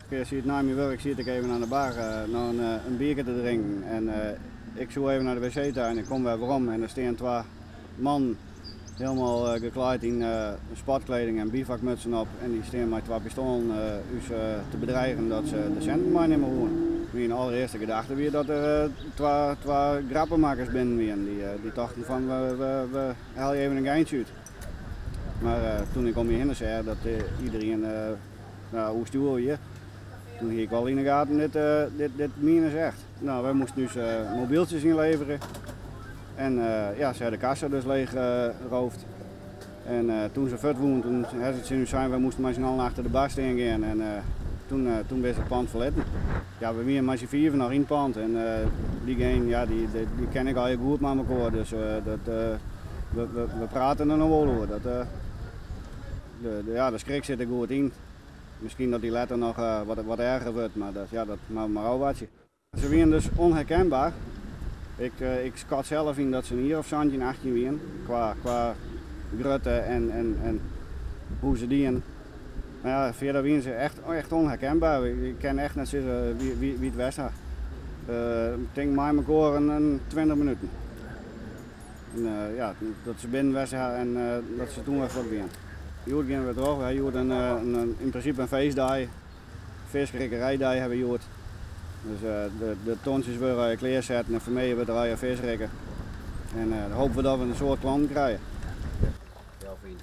Ik siet nei myn wurk siet ik even oan de bar noch in bierke te drinken en ik soe even nei de wc ta en ik kom wer werom en der stean twa mannen hielendal geklaaid yn sportkleding en bivakmutsen op en dy stean mei twa pistoalen ús te bedreigen dat se de sinten meinimme woene. Myn alderearste gedachte wie dat der twa grappenmakkers binnen wienen dy't tochten fan we helje even in geintsje út. Mar toen ik om my hinne seach dat iederien oerstjoer wie, toen hie ik al yn de gaten, dit miene se echt. No, wy moasten ús mobyltsjes ynleverje en ja, se ha de kassa dus leech roofd. En toen se fuort woene, toen ha se tsjin ús sein, wy moasten mei syn allen achter de bar stean gean en toen binne se it pand ferlitten. Ja, we wiene mei syn fiven noch yn it pand en diegenen, ja, dy ken ik allegear goed mei mekoar, dus dat, we prate der noch wol oer. Dat, ja, de skrik sit der goed yn. Miskien dat dy letter noch wat erger wurdt, mar dat, ja, dat moatte we mar ôfwachtsje. Se wiene dus onherkenbaar. Ik skat sels yn dat se in jier of 17, 18 wiene, kwa grutte en hoe se dienen. Mar ja, fierder wiene se echt onherkenbaar. Ik kin echt net sizze wie it west ha. Ik tink mei mekoar in 20 minuten. En ja, dat se binnen west ha en dat se toen wer fuort wiene. Hjoed gean we troch. We ha hjoed yn prinsipe in feestdei. Fiskrikkeриjdei ha we hjoed. Dus de tontsjes wurde klearsetten en foar my wurdt der allegear fisk rikke. En dan hoopje we dat we in soad klanten krije. Heel fijn.